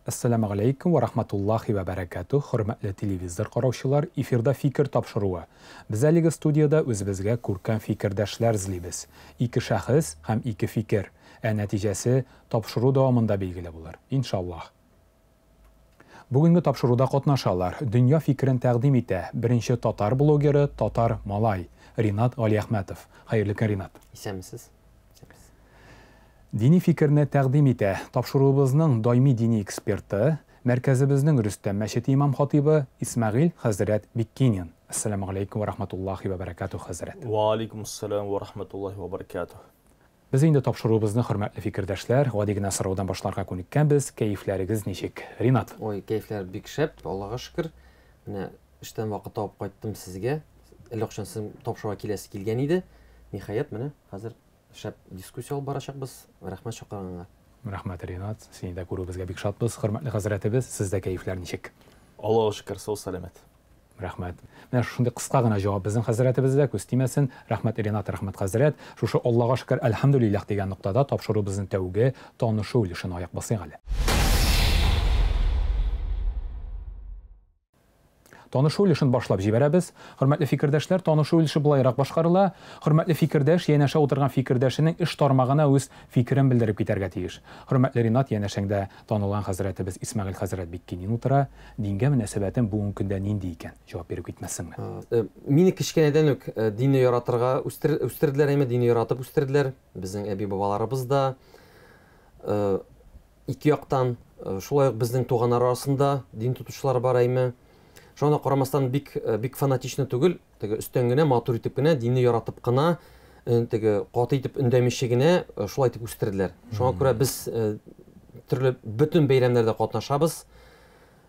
Әссәламү галәйкүм вә рахматуллахи вә бәрәкәтүһ, хөрмәтле телевизор караучылар, эфирда Фикер тапшыруы. Без әлеге студиядә үзебезгә күркәм фикердәшләр эзлибез. Ике шәхес һәм ике фикер. Ә нәтиҗәсе тапшыру дәвамында билгеле булыр, иншаллаһ. Бүгенге тапшыруда катнашалар, дөнья фикерен тәкъдим итә беренче татар блогеры, татар малай, Ринат Галиәхмәтов. Хәерле көн, Ринат. Исәнмесез. Дини фикерне тәкъдим итә тапшыруыбызның даими дини эксперты, мәркәзебезнең Рөстәм мәчете имам-хатыйбы Исмәгыйль хәзрәт Биккинин. Әссәламү галәйкүм вә рахматуллахи вә бәрәкәтүһ, хәзрәт. Вә алейкумуссәлам вә рахматуллахи вә бәрәкәтүһ. Без инде тапшыруыбызны, хөрмәтле фикердәшләр, гади генә сораудан башларга күнеккәнбез, кәефләрегез ничек? Ринат. Ой, кәефләр бик шәп, Аллага шөкер. Менә эштән вакыт табып кайттым сезгә. Әллә кайчан сезнең тапшыруга киләсе килгән иде. Ниһаять, менә хәзер Шәп дискуссия алып барачакбыз. Рәхмәт чакырганыңа. Рәхмәт, Ринат. Сине дә күрүебезгә бик шатбыз. Хөрмәтле хәзрәтебез, сездә кәефләр ничек? Аллага шөкер, сау сәламәт. Рәхмәт. Менә шушындый кыска гына җавап безнең хәзрәтебездә, күз тимәсен. Рәхмәт, Ринат, рәхмәт, хәзрәт. Шушы Аллага шөкер, әлхәмдүлилләһ дигән ноктада тапшыруыбызның тәүге танышу өлешенә аяк басыйк әле. Танышу өлешен башлап җибәрәбез. Хөрмәтле фикердәшләр, танышу өлеше болайрак башкарыла. Хөрмәтле фикердәш янәшә утырган фикердәшенең эш тармагына үз фикерен белдереп китәргә тиеш. Хөрмәтле Ринат, янәшәңдә танылган хәзрәтебез Исмәгыйль хәзрәт Биккинин утыра. Дингә мөнәсәбәтең бүгенге көндә нинди икән? Җавап биреп китмәссеңме? Мине кечкенәдән үк динне яратырга үстерделәр, әйме, динне яратып үстерделәр. Безнең әби-бабаларыбыз да. Ике яктан, шулай ук безнең туганнар арасында дин тотучылар бар әйме. Шуңа да карамастан бик бик фанатично түгел, теге өстән генә матур итеп кенә, динне яратып кына, теге каты итеп өндәмичә генә шулай итеп үстерделәр. Шуңа күрә без төрле бөтен бәйрәмнәрдә катнашабыз.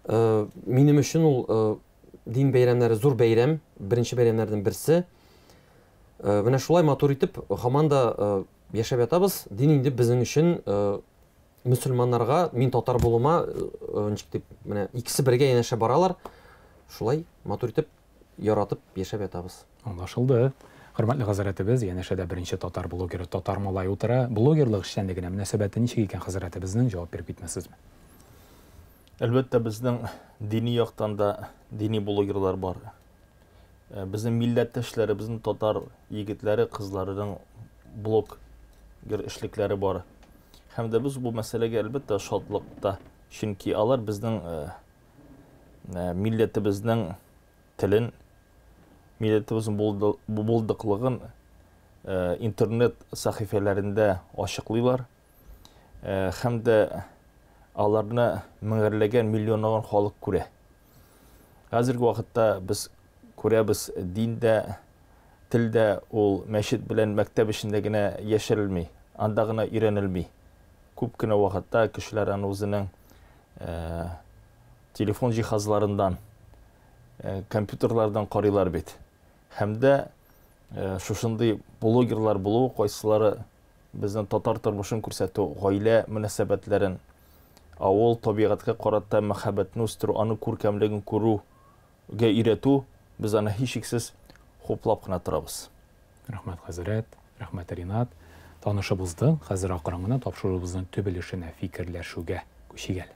Минем өчен ул дин бәйрәмнәре зур бәйрәм, беренче бәйрәмнәрдән берсе. Менә шулай матур итеп һаман да яшәп ятабыз. Дин инде безнең өчен мөселманнарга, мин татар булуыма, ничек дип, менә икесе бергә янәшә баралар. Шулай матур итеп, яратып яшәп ятабыз. Аңлашылды. Хөрмәтле хәзрәтебез, янәшәдә беренче татар блогеры Татар малай утыра. Блогерлык эшчәнлегенә мөнәсәбәте ничек икән хәзрәтебезнең, җавап биреп китмәссезме? Әлбәттә, безнең дини яктан да дини блогерлар бар. Э, безнең милләттәшләребезнең татар егетләре, кызларының блогер эшлекләре бар. Һәм дә без бу мәсьәләгә әлбәттә шатлыкта, чөнки алар безнең э, э, милләтебезнең телен, милләтебезнең булдыклыгын интернет сәхифәләрендә ачыклыйлар. Һәм дә аларны меңәрләгән, миллионлаган халык күрә. Хәзерге вакытта без күрәбез, дин дә, тел дә ул мәчет белән мәктәп эчендә генә яшерелми, анда гына өйрәнелми. Күп кенә вакытта кешеләр аны үзенең э, телефон җиһазларыннан, э, компьютерлардан карыйлар бит. Һәм дә э, шушындый блогерлар булуы кайсылары Безнең татар тормышын күрсәтү, гаилә мөнәсәбәтләрен, авыл, табигатькә карата мәхәббәтне үстерү, аның күркәмлеген күрүгә өйрәтү, без аны һичшиксез хуплап кына торабыз. Рәхмәт, хәзрәт, рәхмәт, Ринат. Танышып уздык, хәзер акрын гына тапшыруыбызның төп өлешенә, фикерләшүгә күчик әле.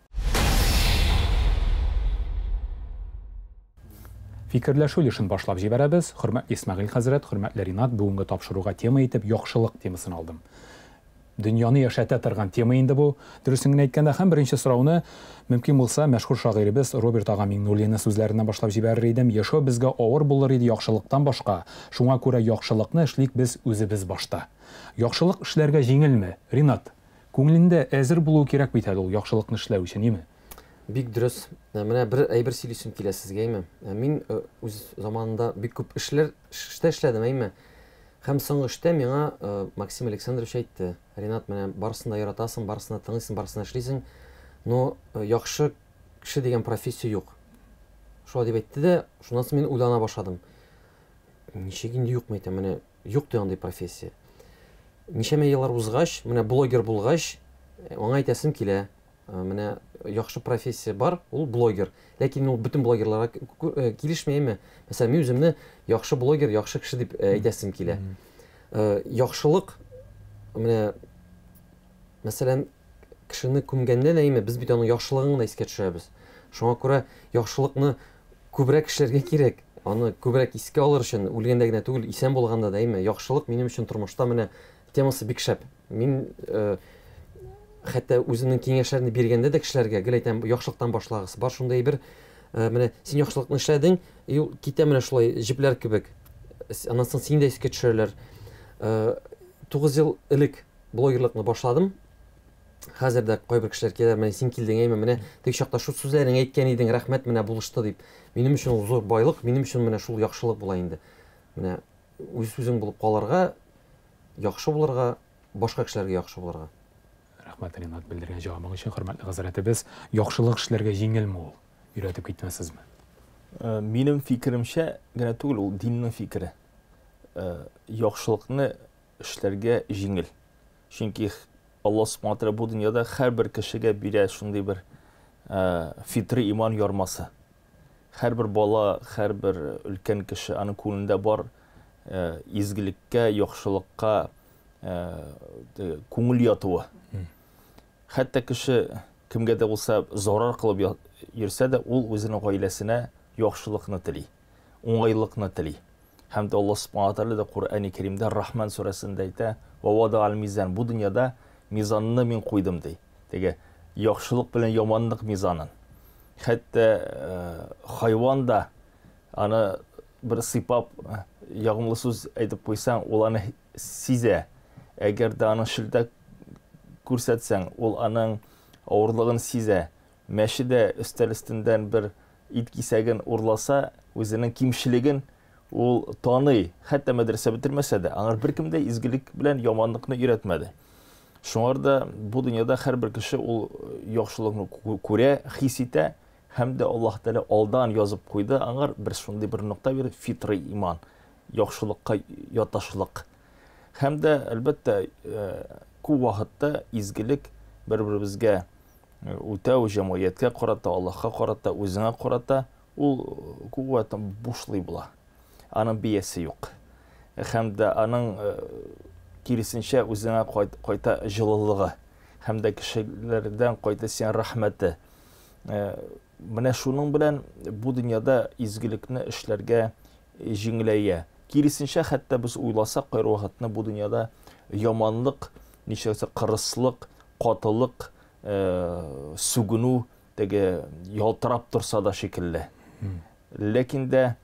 Фикерләшү өлешен башлап җибәрәбез. Хөрмәтле Исмәгыйль хәзрәт, хөрмәтле Ринат, бүгенге тапшыруга тема итеп яхшылык темасын алдым. Дөньяны яшәтә торган тема инде бу, дөресен генә әйткәндә. Һәм беренче сорауны, мөмкин булса, мәшһүр шагыйребез Роберт ага Миңнуллинның сүзләреннән башлап җибәрер идем, Яшәү безгә авыр булыр иде яхшылыктан башка, шуңа күрә яхшылыкны эшлик без үзебез башта. Яхшылык эшләргә җиңелме, Ринат? Күңелендә әзер булуы кирәк бит әле ул яхшылыкны эшләү өчен, име? Бик дөрес. Ә, менә бер әйбер сөйлисем килә сезгә, әйме? Ә, мин э, үз заманында бик күп эшләр эштә эшләдем, әйме? Һәм соңгы эштә миңа э, Максим Александрович әйтте, Ренат, менә барысын да яратасың, барысын да тыңлыйсың, барысын да эшлисең, но э, яхшы кеше дигән профессия юк. Шулай дип әйтте дә, шуннан соң мин уйлана башладым. Ничек инде юк, әйтәм, менә юк ди андый профессия. Ничәмә еллар узгач, менә блогер булгач, аңа әйтәсем килә, Э, менә яхшы профессия бар, ул блогер. Ләкин ул бөтен блогерларга э, килешми, әйме? Мәсәлән, мин үземне яхшы блогер, яхшы кеше дип э, әйтәсем килә. Яхшылык менә мәсәлән, Кешене күмгәндә дә әйме, без бит аның яхшылыгын гына искә төшерәбез. Шуңа күрә яхшылыкны күбрәк эшләргә кирәк. Аны күбрәк искә алыр өчен, үлгәндә генә түгел, исән булганда да әйме, яхшылык минем өчен тормышта менә темасы бик шәп. Мин э, хәтта үземнең киңәшләрне биргәндә дә кешеләргә гел әйтәм, яхшылыктан башлагыз. Бар шундый әйбер, э, менә син яхшылыкны эшләдең, и ул китә менә шулай җепләр кебек. Аннан соң сине дә искә төшерәләр. Э, 9 ел элек блогерлыкны башладым. Хәзер дә кайбер кешеләр киләләр, менә син килдең, әйме, менә теге чакта шул сүзләреңне әйткән идең, рәхмәт, менә булышты дип. Минем өчен ул зур байлык, минем өчен менә шул яхшылык була инде. Менә үз үзең булып калырга, яхшы булырга, башка кешеләргә яхшы булырга. Рәхмәт, Ринат, белдергән җавабың өчен, хөрмәтле хәзрәтебез. Яхшылык эшләргә җиңелме ул? Өйрәтеп китмәсезме? Э, минем фикеремчә генә түгел, ул диннең фикере. Э, яхшылыкны эшләргә җиңел. Чөнки Алла Субхану Тәгалә бу дөньяда һәрбер кешегә бирә шундый бер э, фитри иман ярмасы. Һәрбер бала, һәрбер өлкән кеше аның күңелендә бар э, изгелеккә, яхшылыкка э, күңел ятуы. Хәтта кеше кемгә дә булса зарар кылып йөрсә дә, ул үзенең гаиләсенә яхшылыкны тели, уңайлыкны тели. Һәм дә Аллаһ Субхану Тәгалә дә Коръәни Кәримдә Рахман сүрәсендә әйтә, "Ва вада мизан", бу дөньяда мизанны мин куйдым ди. Теге яхшылык белән яманлык мизанын. Хәтта э, хайван да аны бер сыйпап э, ягымлы сүз әйтеп куйсаң, ул аны сизә. Әгәр дә аны шелтә күрсәтсәң, ул аның авырлыгын сизә. Мәче дә өстәл өстендән бер ит кисәген урласа, үзенең кимчелеген ул таный, хәтта мәдрәсә бетермәсә дә, аңар беркем дә изгелек белән яманлыкны өйрәтмәде. Шуңар да бу дөньяда һәрбер кеше ул яхшылыкны күрә, хис итә һәм дә Аллаһ Тәгалә алдан язып куйды аңар бер шундый бер нокта бирде, фитрый иман, яхшылыкка яташлык. Һәм дә, әлбәттә, э, күп вакытта изгелек бер-беребезгә үтәү җәмгыятькә карата, Аллаһка карата, үзеңә карата ул күп вакытта бушлый була. Аның биясе юк. Һәм дә аның киресенчә үзеңә кайта җылылыгы һәм дә кешеләрдән кайта сиңа рәхмәте. Менә шуның белән бу дөньяда изгелекне эшләргә җиңеләя. Киресенчә, хәтта без уйласак, кайвакытны бу дөньяда яманлык, ничек кырыслык, катылык, э, сүгенү теге ялтырап торса да шикелле. Ләкин дә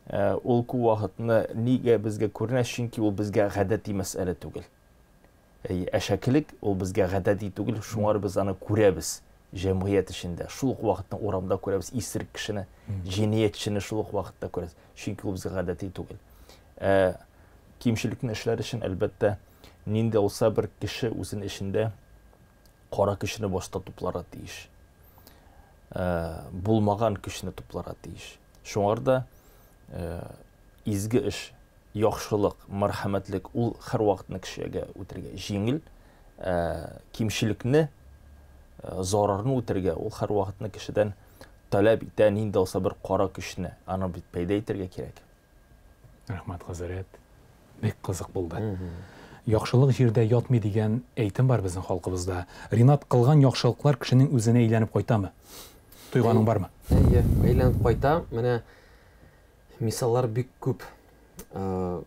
э, ул күп вакытны нигә безгә күренә? Чөнки ул безгә гадәти мәсьәлә түгел. Әшәкелек ул безгә гадәти түгел, шуңар без аны күрәбез җәмгыять эчендә. Шул ук вакытта урамда күрәбез исерек кешене, җинаятьчене шул ук вакытта күрәбез. Чөнки ул безгә гадәти түгел. Ә кимчелекне эшләр өчен, әлбәттә, нинди булса бер кеше үзенең эчендә кара көчне башта тупларга тиеш. Ә, булмаган көчне тупларга тиеш. Шуңар да ә, изге эш, яхшылык, мәрхәмәтлек ул һәрвакытны кешегә үтергә җиңел, ә, кимчелекне, ә, зарарны үтергә ул һәрвакытны кешедән таләп итә нинди булса бер кара көчне, аны бит пәйда итәргә кирәк. Рәхмәт, хәзрәт. Бик кызык булды. Яхшылык җирдә ятмый дигән әйтем бар безнең халкыбызда. Ринат, кылган яхшылыклар кешенең үзенә әйләнеп кайтамы? Тойганың бармы? Әйе, әйләнеп кайта. Менә мисаллар бик күп. Э,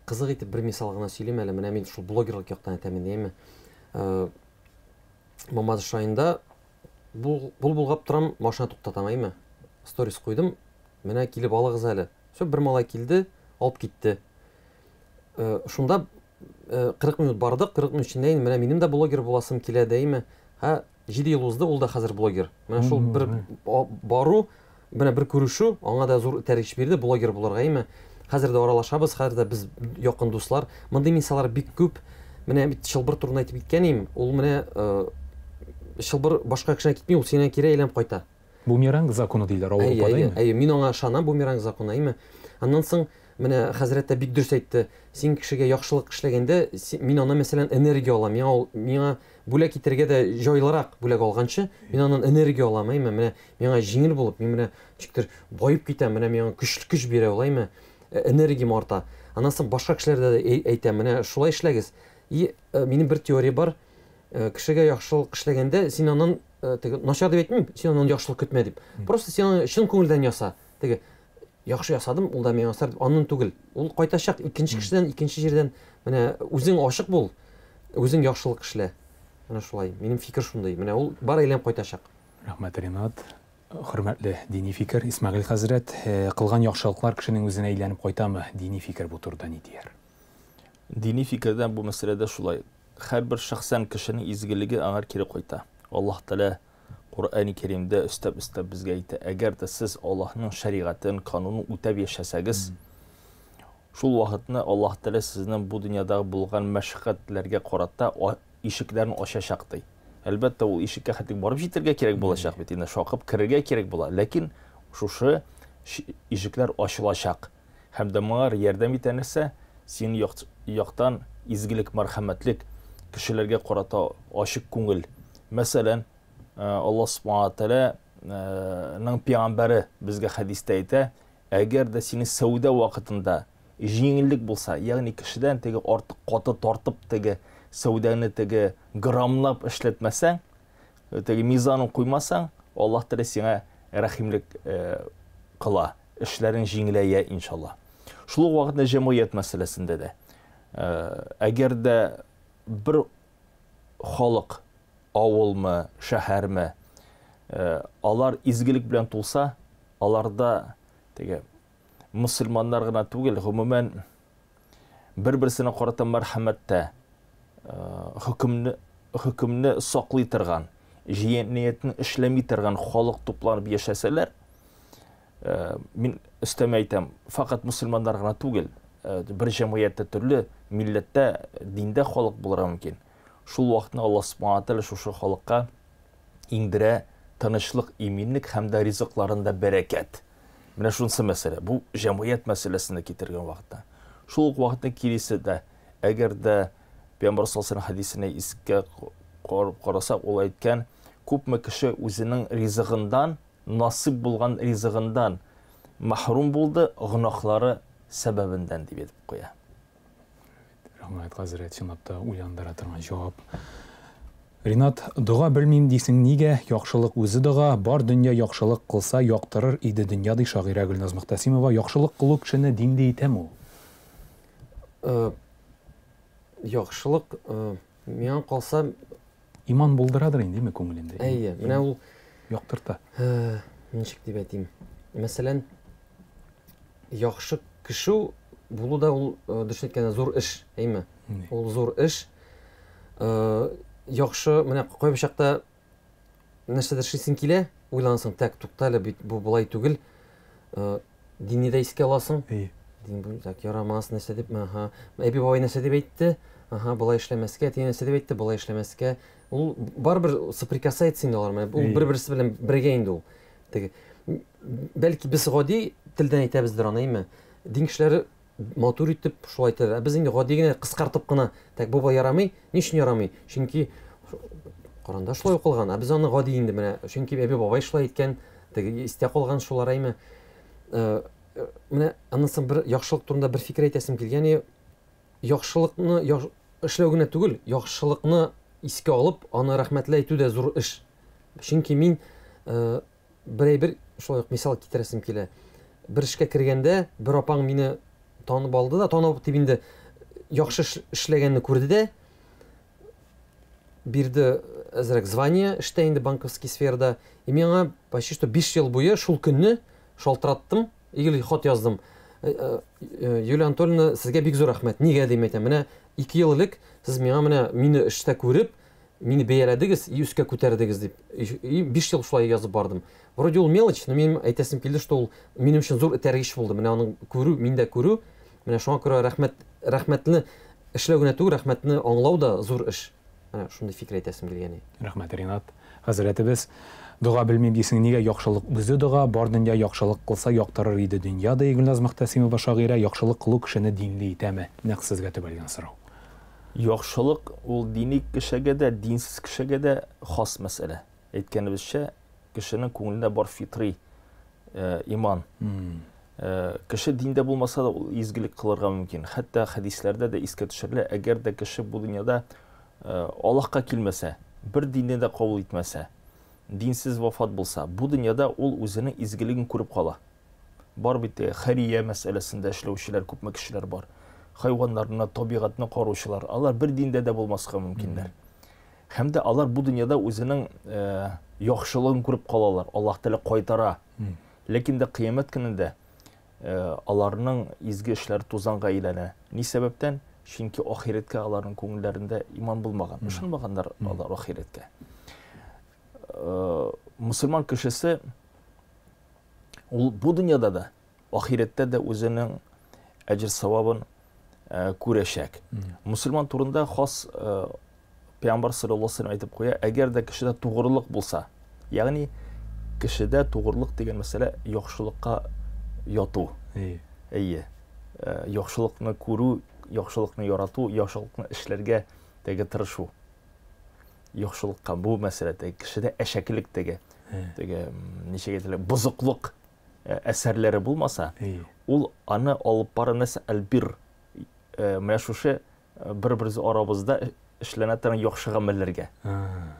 кызык итеп бер мисал гына сөйлим әле. Менә мин шул блогерлык яктан әйтәм инде, әйеме? Э, Мамадыш районында бул булгап торам, машина туктатам, әйеме? Сторис куйдым. Менә килеп алыгыз әле. Все, бер малай килде, алып китте. Э, шунда 40 э, минут бардык, 40 минут эчендә инде менә минем дә блогер буласым килә дәйме. Һә, 7 ел узды, ул да хәзер блогер. Менә шул бер бару, менә бер күрешү аңа да зур этәргеч бирде блогер булырга, әйме. Хәзер дә аралашабыз, хәзер дә без якын дуслар. Мондый мисаллар бик күп. Менә бит чылбыр турында әйтеп киткән идем. Ул менә э, чылбыр башка кешегә китми, ул синең кире әйләнеп кайта. Бумеранг законы диләр Ауропада, әйе? Әйе, мин аңа ышанам, бумеранг законы, әйеме? Аннан соң менә хәзрәт тә бик дөрес әйтте. Син кешегә яхшылык эшләгәндә, мин аннан мәсәлән энергия алам. Миңа ул миңа бүләк итәргә дә җайлырак бүләк алганчы, мин аннан энергия алам, әйеме? Менә миңа җиңел булып, мин менә ничектер баеп китәм, менә миңа көч көч бирә ул, әйеме? Э, энергиям арта. Аннан соң башка кешеләргә дә әйтәм, менә шулай эшләгез. И э, минем бер теория бар. Кешегә яхшылык эшләгәндә, син аннан теге начар дип әйтмим, син аннан яхшылык көтмә дип. Просто син аны чын күңелдән яса. Теге яхшы ясадым, ул да миңа ясар дип, аннан түгел. Ул кайтачак икенче кешедән, икенче җирдән. Менә үзең ачык бул, үзең яхшылык эшлә. Менә шулай. Минем фикер шундый. Менә ул бар әйләнеп кайтачак. Рәхмәт, Ринат. Хөрмәтле дини фикер, Исмәгыйль хәзрәт, кылган яхшылыклар кешенең үзенә әйләнеп кайтамы? Дини фикер бу турыда ни дияр? Дини фикердән бу мәсьәләдә шулай. Һәрбер шәхсән кешенең изгелеге аңар кире кайта. Аллаһ Тәгалә Коръәни Кәримдә өстәп-өстәп безгә әйтә, әгәр дә сез Аллаһның шәригатен, канунын үтәп яшәсәгез, шул вакытны Аллаһ Тәгалә сезнең бу дөньядагы булган мәшәкатьләргә карата ишекләрен ачачак ди. Әлбәттә, ул ишеккә хәтлек барып җитәргә кирәк булачак бит инде, шакып керергә кирәк була. Ләкин шушы ишекләр ачылачак. Һәм дә моңар ярдәм итә нәрсә? Синең яктан изгелек, мәрхәмәтлек, кешеләргә карата ачык күңел. Мәсәлән, Аллаһ Субхана Тәгаләнең пәйгамбәре безгә хәдистә әйтә, әгәр дә синең сәүдә вакытында җиңеллек булса, ягъни кешедән теге артык каты тартып теге сәүдәне теге граммлап эшләтмәсәң, теге мизанын куймасаң, Аллаһ Тәгалә сиңа рәхимлек кыла, эшләрең җиңеләя, иншалла. Шул ук вакытта җәмгыять мәсьәләсендә дә, әгәр дә бер халык, авылмы, шәһәрме, алар изгелек белән тулса, аларда теге мөселманнар гына түгел, гомумән бер-берсенә карата мәрхәмәттә, хөкемне хөкемне саклый торган, җинаятьне эшләми торган халык тупланып яшәсәләр, мин өстәмә әйтәм, факат мөселманнар гына түгел, бер җәмгыятьтә төрле милләттә, диндә халык булырга мөмкин. Шул вакытны Аллаһ Субхана Тәгалә шушы халыкка иңдерә тынычлык, иминлек һәм дә ризыкларында бәрәкәт. Менә шунысы мәсьәлә. Бу җәмгыять мәсьәләсенә китергән вакытта. Шул ук вакытта киресе дә, әгәр дә Пәйгамбәр саллаллаһу хәдисенә искә карасак, ул әйткән, күпме кеше үзенең ризыгыннан, насыйп булган ризыгыннан мәхрүм булды, гөнаһлары сәбәбеннән дип әйтеп куя. Рәхмәт, хәзрәт, чынлап та уйландыра торган җавап. Ринат, дога белмим дисең нигә? Яхшылык үзе дога, бар дөнья яхшылык кылса, яктырыр иде дөнья, ди шагыйрә Гөлназ Мөхтәсимова. Яхшылык кылу кешене динле итәме ул? Яхшылык, миңа калса, иман булдырадыр инде, димме күңелендә? Әйе, менә ул яктырта. Ничек дип әйтим? Мәсәлән, яхшы кеше булу да ул, дөресен әйткәндә, зур эш, әйме? Ул зур эш. Яхшы, менә кайбер чакта нәрсәдер эшлисең килә, уйлансың, так, тукта әле, бит бу болай түгел. Динне дә искә аласың. Дин бу, так, ярамас, нәрсә дип, аһа. Әби бабай нәрсә дип әйтте? Аһа, болай эшләмәскә, әти нәрсә дип әйтте, болай эшләмәскә. Ул барыбер соприкасается инде алар, менә ул бер-берсе белән бергә инде ул. Теге, бәлки без гади телдән әйтәбездер аны, әйме? Дин кешеләре матур итеп шулай әйтәләр. Ә без инде гади генә кыскартып кына, так бу ярамый, ни өчен ярамый? Чөнки Коранда шулай укылган, ә без аны гади инде менә, чөнки әби бабай шулай әйткән, теге истә калган шулар, әйме? Менә аннан соң бер яхшылык турында бер фикер әйтәсем килгән, яхшылыкны эшләү генә түгел, яхшылыкны искә алып, аны рәхмәтле әйтү дә зур эш. Чөнки мин бер әйбер шулай ук мисал китерәсем килә. Бер эшкә кергәндә бер апаң мине танып алды да, танып дип инде яхшы эшләгәнне күрде дә, бирде әзрәк звание эштә инде банковский сферада. И миңа почти что 5 ел буе шул көнне шалтыраттым, или хат яздым. Юлия Анатольевна, сезгә бик зур рәхмәт. Нигә дип әйтәм? Менә 2 ел элек сез миңа менә мине эштә күреп, мине бәяләдегез, и өскә күтәрдегез дип. И 5 ел шулай язып бардым. Вроде ул мелочь, но минем әйтәсем килде, что ул минем өчен зур этәргеч булды. Менә аның күрү, мин дә күрү. Менә шуңа күрә рәхмәт, рәхмәтне эшләү генә түгел, рәхмәтне аңлау да зур эш. Менә шундый фикер әйтәсем килгән. Рәхмәт, Ринат. Хәзрәтебез, дога белмим дисең, нигә яхшылык үзе дога, бар дөнья яхшылык кылса, яктырыр иде дөнья, ди Гөлназ Мөхтәсимова шагыйрә. Яхшылык кылу кешене динле итәме? Нәкъ сезгә төбәлгән сорау. Яхшылык ул дини кешегә дә, динсез кешегә дә хас мәсьәлә. Әйткәнебезчә, кешенең күңелендә бар фитри иман. Кеше диндә булмаса да ул изгелек кылырга мөмкин. Хәтта хәдисләрдә дә искә төшерелә, әгәр дә кеше бу дөньяда Аллаһка килмәсә, бер динне дә кабул итмәсә, динсез вафат булса, бу дөньяда ул үзенең изгелеген күреп кала. Бар бит хәрия мәсьәләсендә эшләүчеләр, күпме кешеләр бар. Хайваннарны, табигатьне караучылар, алар бер диндә дә булмаска мөмкиннәр. Һәм дә алар бу дөньяда үзенең яхшылыгын күреп калалар. Аллаһ Тәгалә кайтара. Ләкин дә кыямәт көнендә аларның изге эшләре тузанга әйләнә. Ни сәбәптән? Чөнки ахирәткә аларның күңелләрендә иман булмаган. Ышанмаганнар алар ахирәткә. Мусульман кешесе ул бу дөньяда да, ахирәттә дә үзенең әҗер савабын күрәчәк. Мусульман турында хас Пәйгамбәр саллаллаһу алейһи вәсәлләм әйтеп куя, әгәр дә кешедә тугрылык булса, ягъни кешедә тугрылык дигән мәсьәлә яхшылыкка яту. Әйе. Яхшылыкны күрү, яхшылыкны ярату, яхшылыкны эшләргә теге тырышу. Яхшылыкка бу мәсьәлә теге кешедә әшәкелек теге, теге ничек әйтелә, бозыклык әсәрләре булмаса, ул аны алып бара нәрсә әлбир. Менә шушы бер-беребез арабызда эшләнә торган яхшы гамәлләргә,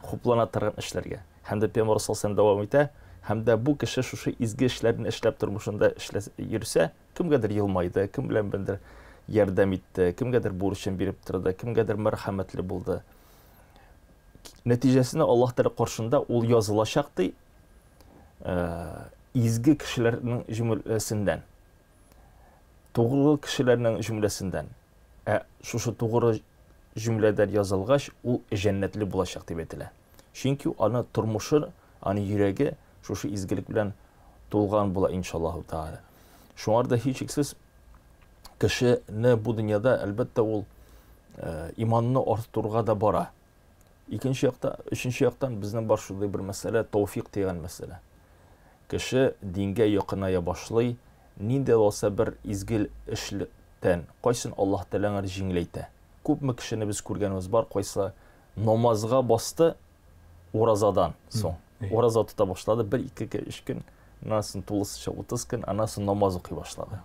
хуплана торган эшләргә. Һәм дә Пәйгамбәр саллаллаһу дәвам итә, һәм дә бу кеше шушы изге эшләрне эшләп тормышында йөрсә, кемгәдер елмайды, кем белән бендер ярдәм итте, кемгәдер бурычын биреп торды, кемгәдер мәрхәмәтле булды. Нәтиҗәсендә Аллаһ Тәгалә каршында ул язылачак ди, изге кешеләрнең җөмләсеннән. Тугры кешеләрнең җөмләсеннән. Ә шушы тугры җөмләдән язылгач, ул җәннәтле булачак дип әйтелә. Чөнки аны тормышы, аны йөрәге шушы изгелек белән тулган була иншаллаһу тааля. Шуңар да һичшиксез кешене бу дөньяда әлбәттә ул иманны арттыруга да бара. Икенче якта, өченче яктан безнең бар шундый бер мәсьәлә, тауфик дигән мәсьәлә. Кеше дингә якыная башлый, нинди булса бер изге эштән, кайсын Аллаһ Тәгалә аңар җиңеләйтә. Күпме кешене без күргәнебез бар, кайсы намазга басты уразадан соң. Ураза тота башлады, 1, 2, 3 көн, аннан соң тулысынча 30 көн, аннан соң намаз укый башлады.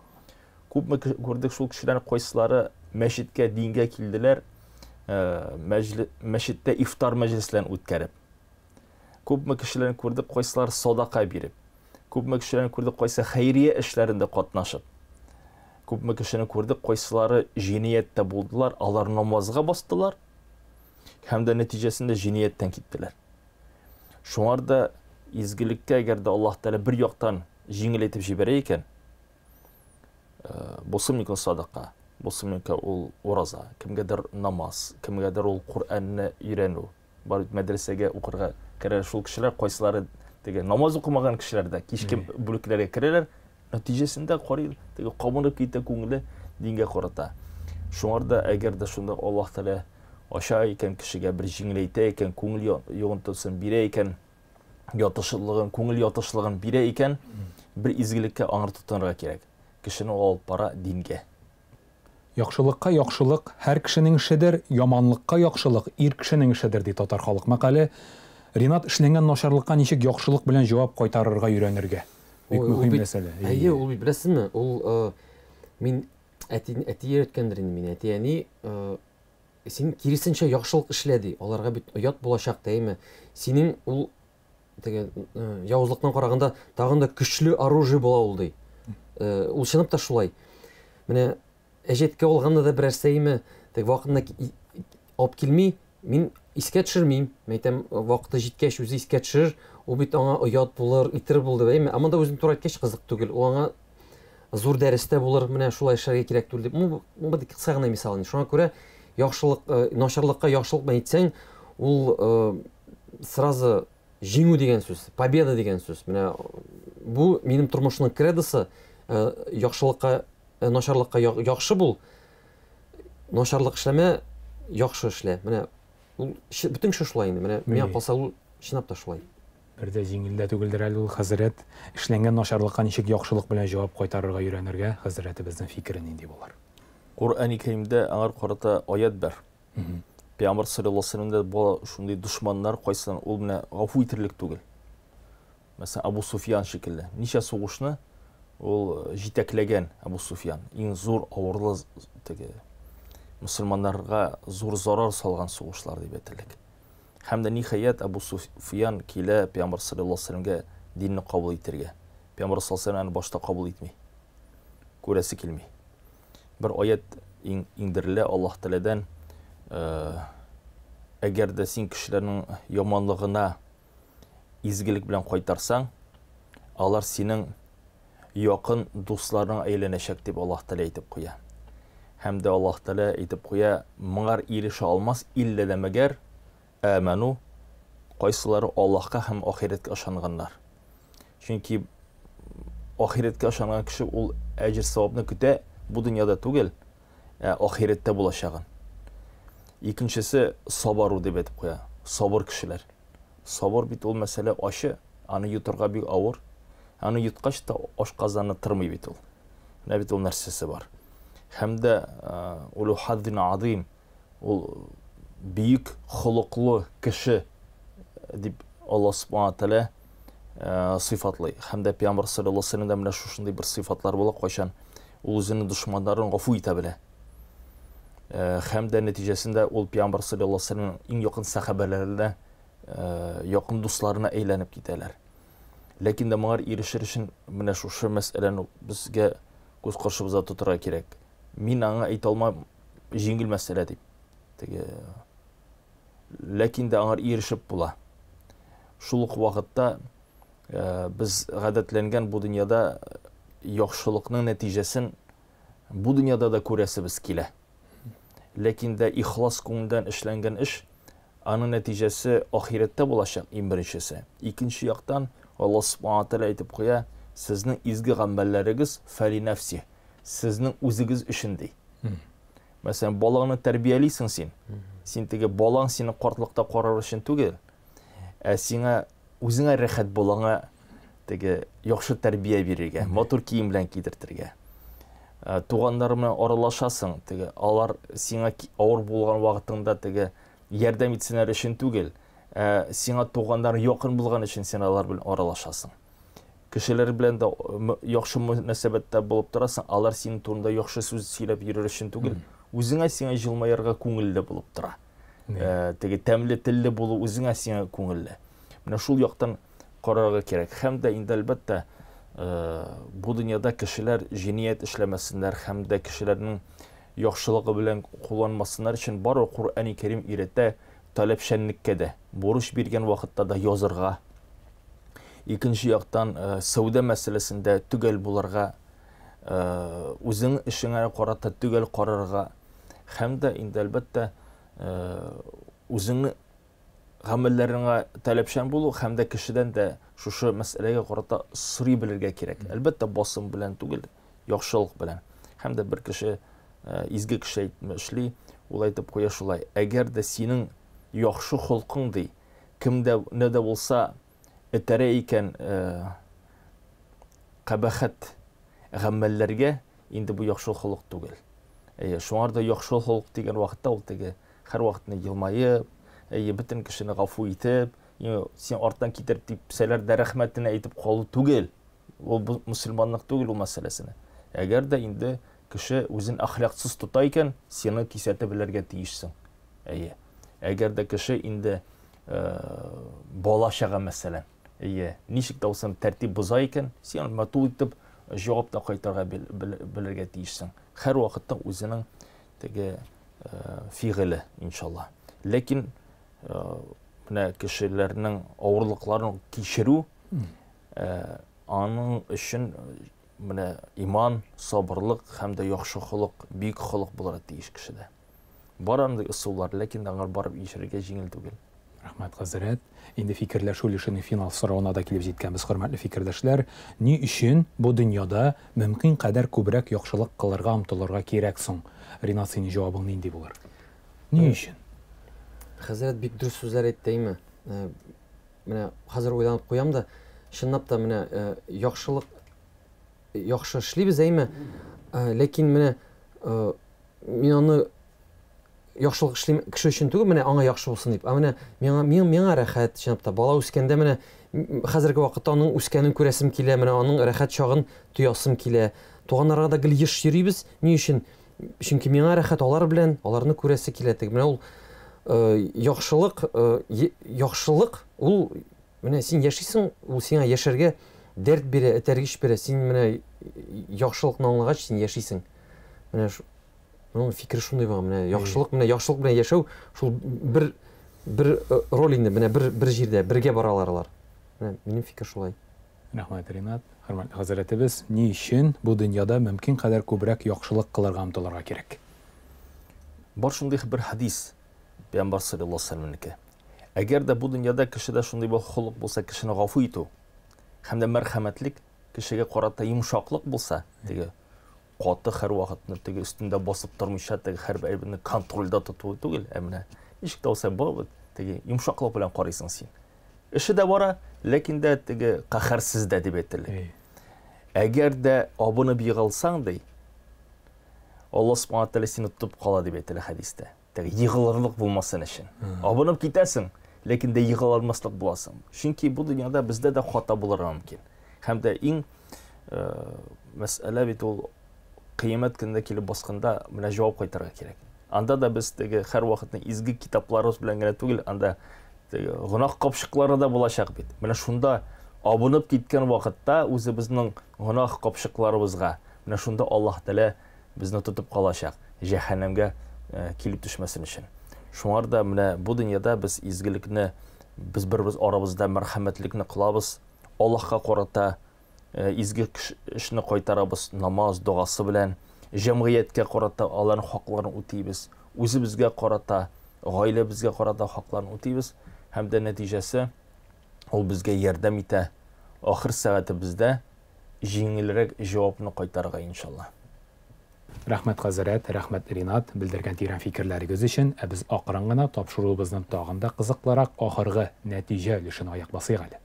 Күпме күрдек шул кешеләрне, кайсылары мәчеткә, дингә килделәр, мәчеттә ифтар мәҗлесләрен үткәреп. Күпме кешеләрне күрдек, кайсылары садака биреп. Күпме кешеләрне күрдек, кайсы хәйрия эшләрендә катнашып. Күпме кешене күрдек, кайсылары җинаятьтә булдылар, алар намазга бастылар һәм дә нәтиҗәсендә җинаятьтән киттеләр. Шуңар да изгелеккә әгәр дә Аллаһ Тәгалә бер яктан җиңел итеп җибәрә икән, булсын микән садака, булсын микән ул ураза, кемгәдер намаз, кемгәдер ул Коръәнне өйрәнү. Бар бит мәдрәсәгә укырга керә шул кешеләр, кайсылары теге намаз укымаган кешеләр дә кичке бүлекләргә керәләр, нәтиҗәсендә карый, теге кабынып китә күңеле дингә карата. Шуңар да әгәр дә шунда Аллаһ Тәгалә ача икән кешегә, бер җиңеләйтә икән, күңел йогынтысын бирә икән, ятышлыгын, күңел ятышлыгын бирә икән, бер изгелеккә аңар тотынырга кирәк. Кешене ул алып бара дингә. Яхшылыкка яхшылык һәр кешенең эшедер, яманлыкка яхшылык ир кешенең эшедер, ди татар халык мәкале. Ринат, эшләнгән начарлыкка ничек яхшылык белән җавап кайтарырга өйрәнергә? Бик мөһим мәсьәлә. Әйе, ул бит беләсезме, ул мин әти әти өйрәткәндер инде мине, әти әни син киресенчә яхшылык эшлә ди. Аларга бит оят булачак, әйеме? Синең ул теге явызлыктан караганда тагын да көчле оружие була ул ди. Ул чынлап та шулай. Менә әҗәткә алганда да берәрсә име, теге вакытында алып килми, мин искә төшермим. Мин әйтәм, вакыты җиткәч үзе искә төшерер, ул бит аңа оят булыр, итер булды, әйме? Ә монда үзен туры әйткәч кызык түгел. Ул аңа зур дәрестә булыр, менә шулай эшләргә кирәк түгел дип. Ну, бу кыска гына мисал инде. Шуңа күрә яхшылык, начарлыкка яхшылык белән әйтсәң, ул сразу җиңү дигән сүз, победа дигән сүз. Менә бу минем тормышның кредосы, яхшылыкка, начарлыкка яхшы бул, начарлык эшләмә, яхшы эшлә. Менә ул бөтен кеше шулай инде. Менә миңа калса ул чынлап та шулай. Бер дә җиңел дә түгелдер әле ул, хәзрәт. Эшләнгән начарлыкка ничек яхшылык белән җавап кайтарырга өйрәнергә, хәзрәтебезнең фикере нинди булыр? Коръәни Кәримдә аңар карата аят бар. Пәйгамбәр саллаллаһу алейһи вәсәлләмдә була шундый дошманнар, кайсыдан ул менә гафу итерлек түгел. Мәсәлән, Абу Суфьян шикелле. Ничә сугышны ул җитәкләгән Абу Суфьян. Иң зур авырлы теге Мөселманнарга зур зарар салган сугышлар дип әйтерлек. Һәм дә ниһаять Абу Суфиян килә Пәйгамбәр саллаллаһу алейһи вәсәлләмгә динне кабул итәргә. Пәйгамбәр саллаллаһу алейһи вәсәлләм аны башта кабул итми. Күрәсе килми. Бер аят иңдерелә Аллаһ Тәгаләдән, әгәр дә син кешеләрнең яманлыгына изгелек белән кайтарсаң, алар синең якын дусларың әйләнәчәк дип Аллаһ Тәгалә әйтеп куя. Һәм дә Аллаһ Тәгалә әйтеп куя, моңар ирешә алмас иллә дә мәгәр әмәну, кайсылары Аллаһка һәм ахирәткә ышанганнар. Чөнки ахирәткә ышанган кеше ул әҗер савапны көтә, бу дөньяда түгел, ә ахирәттә булачагын. Икенчесе сабару дип әйтеп куя. Сабыр кешеләр. Сабыр бит ул мәсьәлә ачы, аны йотырга бик авыр. Аны йоткач та ашказаны тырмый бит ул. Менә бит ул нәрсәсе бар. Һәм дә улу хаддин азим, ул бөек холыклы кеше дип Аллаһ субхана тәгалә сыйфатлый. Һәм дә Пәйгамбәр саллаллаһу алейһи вәсәлләмдә менә шушындый бер сыйфатлар була, кайчан ул үзенең дошманнарын гафу итә белә. Һәм дә нәтиҗәсендә ул Пәйгамбәр саллаллаһу алейһи вәсәлләмнең иң якын сәхабәләренә, якын дусларына әйләнеп китәләр. Ләкин дә моңар ирешер өчен менә шушы мәсьәләне безгә күз каршыбызда тотырга кирәк. Мин аңа әйтә алмам җиңел мәсьәлә дип. Теге ләкин дә аңар ирешеп була. Шул ук вакытта без гадәтләнгән бу дөньяда яхшылыкның нәтиҗәсен бу дөньяда да күрәсебез килә. Ләкин дә ихлас күңелдән эшләнгән эш аның нәтиҗәсе ахирәттә булачак, иң беренчесе. Икенче яктан Аллаһ субхана тәгалә әйтеп куя, сезнең изге гамәлләрегез фәли нәфси, сезнең үзегез өчен ди. Мәсәлән, балаңны тәрбиялисең син. Син теге балаң сине картлыкта карар өчен түгел, ә сиңа үзеңә рәхәт балаңа теге яхшы тәрбия бирергә, матур кием белән кидертергә. Туганнар белән аралашасың, теге алар сиңа авыр булган вакытыңда теге ярдәм итсеннәр өчен түгел, ә сиңа туганнар якын булган өчен син алар белән аралашасың. Кешеләр белән дә яхшы мөнәсәбәттә булып торасың, алар синең турында яхшы сүз сөйләп йөрер өчен түгел, үзеңә сиңа җылмаерга күңелле булып тора. Теге тәмле телле булу үзеңә сиңа күңелле. Менә шул яктан карарга кирәк. Һәм дә инде әлбәттә, бу дөньяда кешеләр җинаять эшләмәсеннәр һәм дә кешеләрнең яхшылыгы белән кулланмасыннар өчен бары Коръәни Кәрим өйрәтә таләпчәнлеккә дә, бурыч биргән вакытта да язырга. Икенче яктан, сәүдә мәсьәләсендә төгәл булырга, үзең эшеңә карата төгәл карарга һәм дә инде әлбәттә, үзеңне гамәлләреңә таләпчән булу һәм дә кешедән дә шушы мәсьәләгә карата сорый белергә кирәк. Әлбәттә, басым белән түгел, яхшылык белән. Һәм дә бер кеше, изге кеше әйтмешли, ул әйтеп куя шулай: әгәр дә синең яхшы холкың ди, кемдә не дә булса этәрә икән кабахәт гамәлләргә, инде бу яхшы холык түгел. Әйе, шуңар да яхшы холык дигән вакытта ул теге һәрвакытны елмаеп, әйе, бөтен кешене гафу итеп, син арттан китереп типсәләр дә рәхмәтен әйтеп калу түгел. Ул мөселманлык түгел ул мәсьәләсенә. Әгәр дә инде кеше үзен әхлаксыз тота икән, сине кисәтеп белергә тиешсең. Әйе. Әгәр дә кеше инде бала чага мәсәлән, әйе, ничек тә булсын тәртип боза икән, син матур итеп җавап та кайтарга белергә тиешсең. Һәрвакытта үзенең теге фигыле, иншалла. Ләкин менә кешеләрнең авырлыкларын кичерү, аның өчен менә иман, сабырлык һәм дә яхшы холык, бөек холык булырга тиеш кешедә. Бар андый ысуллар, ләкин аңар барып ирешергә җиңел түгел. Рәхмәт, хәзрәт. Инде фикерләшү өлешенең финал соравына да килеп җиткәнбез, хөрмәтле фикердәшләр. Ни өчен бу дөньяда мөмкин кадәр күбрәк яхшылык кылырга омтылырга кирәк соң? Ринат, синең җавабың нинди булыр? Ни өчен? Хәзрәт бик дөрес сүзләр әйтте, әйме? Менә хәзер уйланып куям да, чынлап та менә яхшылык яхшы эшлибез, әйме? Ләкин менә мин аны яхшылык эшлим кеше өчен түгел, менә аңа яхшы булсын дип. Ә менә миңа миңа, рәхәт, чынлап та. Бала үскәндә менә хәзерге вакытта аның үскәнен күрәсем килә, менә аның рәхәт чагын тоясым килә. Туганнарга да гел еш йөрибез. Ни өчен? Чөнки миңа рәхәт алар белән, аларны күрәсе килә. Теге менә ул яхшылык, яхшылык ул менә син яшисең, ул сиңа яшәргә дәрт бирә, этәргеч бирә. Син менә яхшылыкны аңлагач, син яшисең. Менә моның фикере шундый була. Менә яхшылык, менә яхшылык белән яшәү шул бер бер роль инде, менә бер бер җирдә бергә баралар алар. Менә минем фикер шулай. Рәхмәт, Ринат. Хөрмәтле хәзрәтебез, ни өчен бу дөньяда мөмкин кадәр күбрәк яхшылык кылырга омтылырга кирәк? Бар шундый бер хәдис, Пәйгамбәр саллаллаһу алейһи ва сәлләмнеке. Әгәр дә бу дөньяда кешедә шундый бер холык булса, кешене гафу итү һәм дә мәрхәмәтлек, кешегә карата йомшаклык булса, теге каты һәрвакытны теге өстендә басып тормыйча, теге һәрбер әйберне контрольдә тоту түгел, ә менә ничек тә булса барыбер теге йомшаклык белән карыйсың син. Эше дә бара, ләкин дә теге каһәрсез дә дип әйтерлек. Әгәр дә абынып егылсаң, ди, Алла Субхана Тәгалә сине тотып кала дип әйтелә хәдистә. Теге егылырлык булмасын өчен. Абынып китәсең, ләкин дә егыла алмаслык буласың. Чөнки бу дөньяда бездә дә хата булырга мөмкин. Һәм дә иң мәсьәлә бит ул кыямәт көнендә килеп басканда менә җавап кайтарырга кирәк. Анда да без теге һәрвакытны изге китапларыбыз белән генә түгел, анда теге гөнаһ капчыклары да булачак бит. Менә шунда абынып киткән вакытта үзебезнең гөнаһ капчыкларыбызга, менә шунда Аллаһ Тәгалә безне тотып калачак, җәһәннәмгә килеп төшмәсен өчен. Шуңар да менә бу дөньяда без изгелекне, без бер-беребез арабызда мәрхәмәтлекне кылабыз, Аллаһка карата изге эшне кайтарабыз намаз, догасы белән, җәмгыятькә карата аларның хакларын үтибез, үзебезгә карата, гаиләбезгә карата хакларын үтибез һәм дә нәтиҗәсе ул безгә ярдәм итә. Ахыр сәгатебездә җиңелрәк җавапны кайтарырга иншалла. Рәхмәт хәзрәт, рәхмәт Ринат, белдергән тирән фикерләрегез өчен, ә без акрын гына тапшыруыбызның тагын да кызыклырак ахыргы нәтиҗә өлешенә аяк басыйк әле.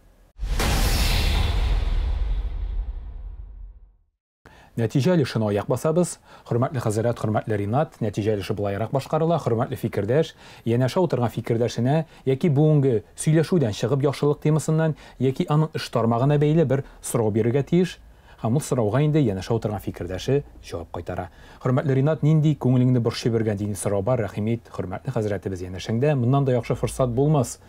Нәтиҗә өлешенә аяк басабыз. Хөрмәтле хәзрәт, хөрмәтле Ринат, нәтиҗә өлеше болайрак башкарыла. Хөрмәтле фикердәш, янәшә утырган фикердәшенә яки бүгенге сөйләшүдән чыгып яхшылык темасыннан, яки аның эш тармагына бәйле бер сорау бирергә тиеш. Һәм ул сорауга инде янәшә утырган фикердәше җавап кайтара. Хөрмәтле Ринат, нинди күңелеңне борчый бергән дини сорау бар, рәхим ит, хөрмәтле хәзрәтебез янәшәңдә, моннан да яхшы форсат булмас.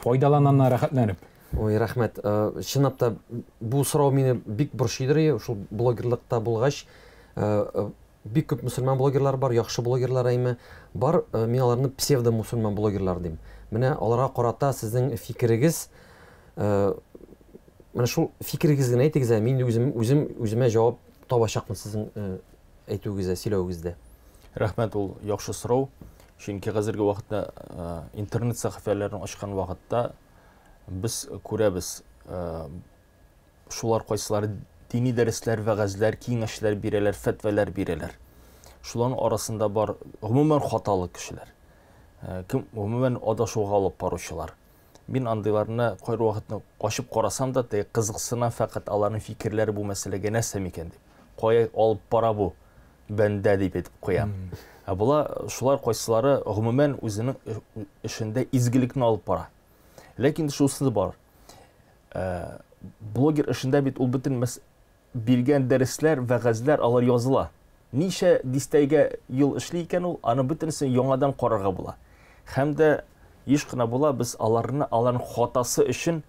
Файдалан аннан рәхәтләнеп. Ой, рәхмәт. Чынлап та бу сорау мине бик борчыйдыр, шул блогерлыкта булгач, бик күп мөселман блогерлар бар, яхшы блогерлар әйме бар, мин аларны псевдо-мусульман блогерлар дим. Менә аларга карата сезнең фикерегез, менә шул фикерегез генә әйтегез, ә мин үзем, үзем үземә җавап табачакмын сезнең әйтүегездә, сөйләвегездә. Рәхмәт, ул яхшы сорау. Чөнки хәзерге вакытта интернет сәхифәләрен ачкан вакытта без күрәбез, шулар кайсылары дини дәресләр, вәгазьләр, киңәшләр бирәләр, фәтвәләр бирәләр. Шуларның арасында бар гомумән хаталы кешеләр. Кем гомумән адашуга алып баручылар. Мин андыйларны кайвакытны ачып карасам да, теге кызыксына фәкать аларның фикерләре бу мәсьәләгә нәрсә микән дип. Кая алып бара бу бәндә дип әйтеп куям. Ә була шулар кайсылары гомумән үзенең эшендә изгелекне алып бара. Ләкин шунысы бар. Блогер эшендә бит ул бөтен биргән дәресләр, вәгазьләр алар языла. Ничә дистәгә ел эшли икән ул, аны бөтенесен яңадан карарга була. Һәм дә еш кына була, без аларны, аларның хатасы өчен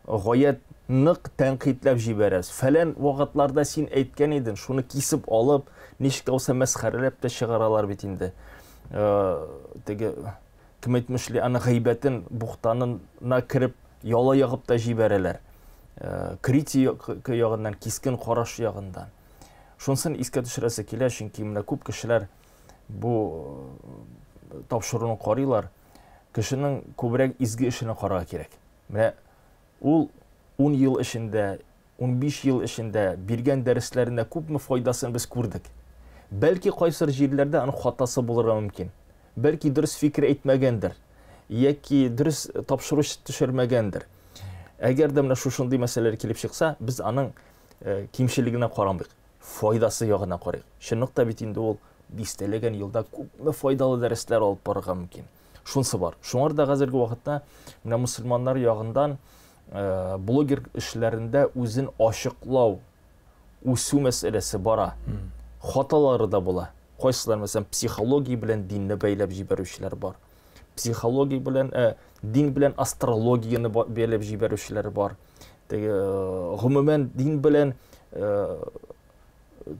гаять нык тәнкыйтьләп җибәрәбез. Фәлән вакытларда син әйткән идең, шуны кисеп алып, ничек тә булса мәсхәрәләп тә чыгаралар бит инде. Теге кем әйтмешли, аны гайбәтен, бухтанына кереп, яла ягып та җибәрәләр. Критика ягыннан, кискен караш ягыннан. Шунысын искә төшерәсе килә, чөнки менә күп кешеләр бу тапшыруны карыйлар. Кешенең күбрәк изге эшенә карарга кирәк. Менә ул 10 ел эчендә, 15 ел эчендә биргән дәресләрендә күпме файдасын без күрдек. Бәлки кайсыр җирләрдә аның хатасы булырга мөмкин. Бәлки дөрес фикер әйтмәгәндер, яки дөрес тапшыру төшермәгәндер. Әгәр дә менә шушындый мәсьәләләр килеп чыкса, без аның кимчелегенә карамыйк, файдасы ягына карыйк. Чынлыкта бит инде ул дистәләгән елда күпме файдалы дәресләр алып барырга мөмкин. Шунысы бар. Шуңар да хәзерге вакытта менә мусульманнар ягыннан блогер эшләрендә үзен ачыклау, үсү мәсьәләсе бара. Хаталары да була. Кайсылар, мәсәлән, психология белән динне бәйләп җибәрүчеләр бар. Психология белән, дин белән астрологияне бәйләп җибәрүчеләр бар. Теге, гомумән, дин белән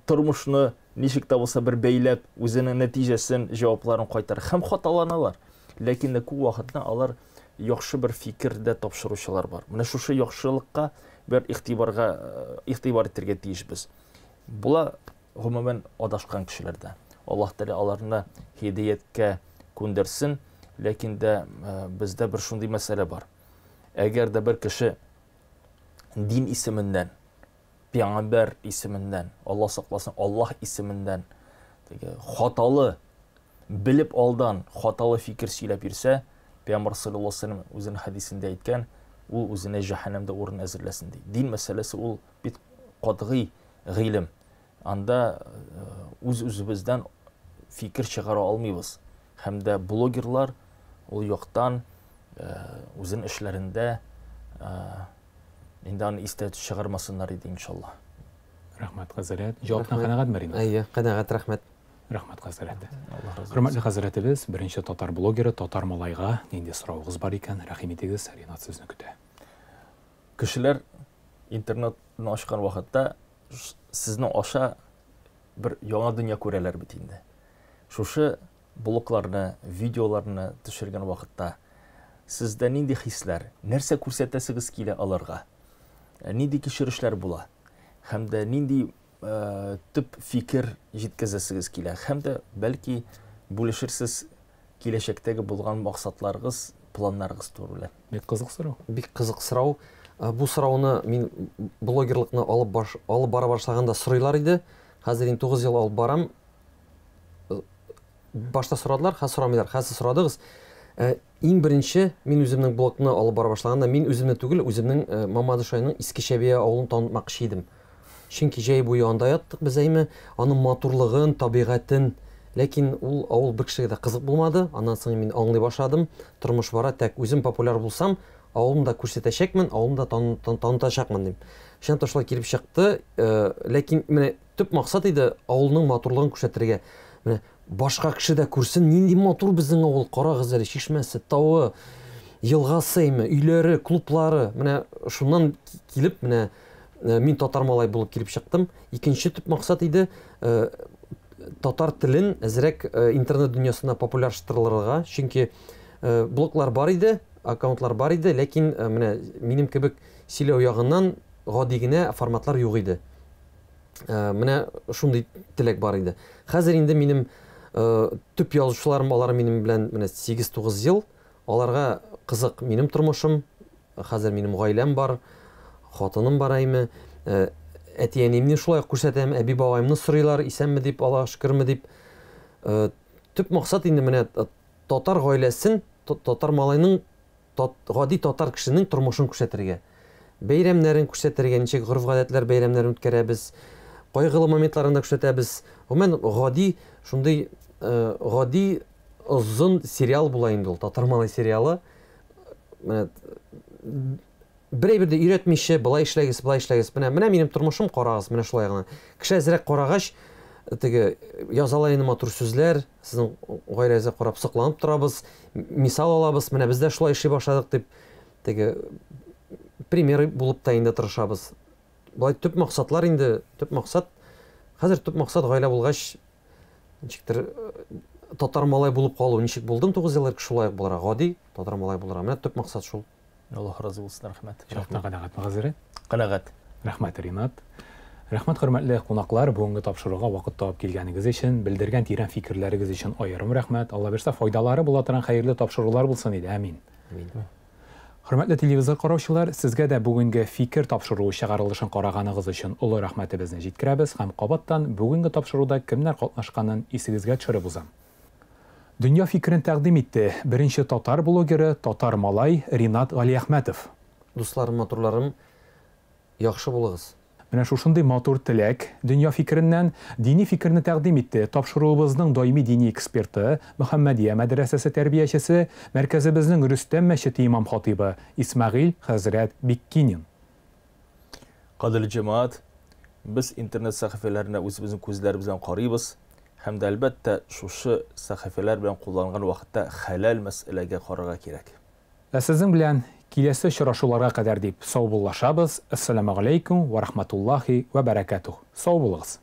тормышны ничек тә булса бер бәйләп, үзенең нәтиҗәсен, җавапларын кайтара һәм хаталаналар. Ләкин дә күп вакытта алар яхшы бер фикер дә тапшыручылар бар. Менә шушы яхшылыкка бер игътибарга игътибар итәргә тиешбез. Була гомумән адашкан кешеләр дә. Аллаһ Тәгалә аларны һидаяткә күндерсен, ләкин дә бездә бер шундый мәсьәлә бар. Әгәр дә бер кеше дин исеменнән, пәйгамбәр исеменнән, Аллаһ сакласын, Аллаһ исеменнән теге хаталы, белеп алдан хаталы фикер сөйләп йөрсә, Пәйгамбәр саллаллаһу алейһи вәсәлләм үзенең хәдисендә әйткән, ул үзенә җәһәннәмдә урын әзерләсен ди. Дин мәсьәләсе ул бит катгый гыйлем. Анда үз-үзебездән фикер чыгара алмыйбыз. Һәм дә блогерлар ул яктан үзен эшләрендә инде аны истә чыгармасыннар иде, иншалла. Рәхмәт, хәзрәт. Җаваптан канәгатьме, Ринат? Әйе, канәгать, рәхмәт. Рәхмәт, хәзрәт. Хөрмәтле хәзрәтебез, беренче татар блогеры, татар малайга нинди соравыгыз бар икән, рәхим итегез, Ринат сезне көтә. Кешеләр интернетны ачкан вакытта сезнең аша бер яңа дөнья күрәләр бит инде. Шушы блогларны, видеоларны төшергән вакытта сездә нинди хисләр, нәрсә күрсәтәсегез килә аларга? Нинди кичерешләр була? Һәм дә нинди төп фикер җиткезәсегез килә? Һәм дә бәлки бүлешерсез киләчәктәге булган максатларыгыз, планнарыгыз турында. Бик кызык сорау. Бик кызык сорау. Бу сорауны мин блогерлыкны алып баш, алып бара башлаганда сорыйлар иде. Хәзер инде 9 ел алып барам. Башта сорадылар, хәзер сорамыйлар. Хәзер сорадыгыз. Иң беренче мин үземнең блогны алып бара башлаганда мин үземне түгел, үземнең Мамадыш районының Иске Чәбия авылын танытмакчы идем. Чөнки җәй буе анда яттык без әйме, аның матурлыгын, табигатен. Ләкин ул авыл бер кешегә дә кызык булмады. Аннан соң мин аңлый башладым. Тормыш бара, тәк үзем популяр булсам, авылымны да күрсәтәчәкмен, авылымны да танытачакмын дим. Чынлап та шулай килеп чыкты. Ләкин менә төп максат иде авылның матурлыгын күрсәтергә. Менә башка кеше дә күрсен, нинди матур безнең авыл, карагыз әле, чишмәсе, тавы, елгасы, әйме, өйләре, клублары. Менә шуннан килеп, менә мин татар малай булып килеп чыктым. Икенче төп максат иде татар телен әзрәк интернет дөньясына популярлаштырырга, чөнки блоглар бар иде, аккаунтлар бар иде, ләкин менә минем кебек сөйләү ягыннан гади генә форматлар юк иде. Менә шундый теләк бар иде. Хәзер инде минем төп язучыларым, алар минем белән менә 8-9 ел, аларга кызык минем тормышым, хәзер минем гаиләм бар, хатыным бар әйме, әти-әниемне шулай ук күрсәтәм, әби-бабаймны сорыйлар, исәнме дип, Аллага шөкерме дип. Төп максат инде менә татар гаиләсен, татар малайның, гади татар кешенең тормышын күрсәтергә. Бәйрәмнәрен күрсәтергә, ничек гореф-гадәтләр бәйрәмнәрен үткәрәбез, кайгылы моментларын да күрсәтәбез. Гомумән, гади, шундый гади озын сериал була инде ул, татар малай сериалы. Менә бер әйбер дә өйрәтмичә, былай эшләгез, былай эшләгез. Менә, менә минем тормышым, карагыз, менә шулай гына. Кеше әзрәк карагач, теге язалар инде матур сүзләр, сезнең гаиләгезгә карап сокланып торабыз, мисал алабыз, менә без дә шулай эшли башладык дип, теге пример булып та инде тырышабыз. Болай төп максатлар инде, төп максат, хәзер төп максат гаилә булгач, ничектер татар малай булып калу, ничек булдым 9 ел элек, шулай ук булырга, гади татар малай булырга. Менә төп максат шул. Аллаһ разый булсын, рәхмәт. Җаваптан канәгатьме, хәзрәт? Канәгать. Рәхмәт, Ринат. Рәхмәт, хөрмәтле кунаклар, бүгенге тапшыруга вакыт табып килгәнегез өчен, белдергән тирән фикерләрегез өчен аерым рәхмәт. Алла бирсә, файдалары була торган хәерле тапшырулар булсын иде. Амин. Амин. Хөрмәтле телевизор караучылар, сезгә дә бүгенге фикер тапшыруы чыгарылышын караганыгыз өчен олы рәхмәтебезне җиткерәбез һәм кабаттан бүгенге тапшыруда кемнәр катнашканын исегезгә төшереп узам. Дөнья фикерен тәкъдим итте беренче татар блогеры, татар малай Ринат Галиәхмәтов. Дусларым, матурларым, яхшы булыгыз. Менә шушындый матур теләк дөнья фикереннән дини фикерне тәкъдим итте тапшыруыбызның даими дини эксперты, Мөхәммәдия мәдрәсәсе тәрбиячесе, мәркәзебезнең Рөстәм мәчете имам хатибы Исмәгыйль хәзрәт Биккинин. Кадерле җәмәгать, без интернет сәхифәләренә үзебезнең күзләребез белән карыйбыз. Һәм дә, әлбәттә, шушы сәхифәләр белән кулланган вакытта хәләл мәсьәләгә карарга кирәк. Ә сезнең белән киләсе очрашуларга кадәр дип саубуллашабыз. Әссәламегаләйкүм вә рахматуллаһи вә бәрәкәтүһ. Сау булыгыз!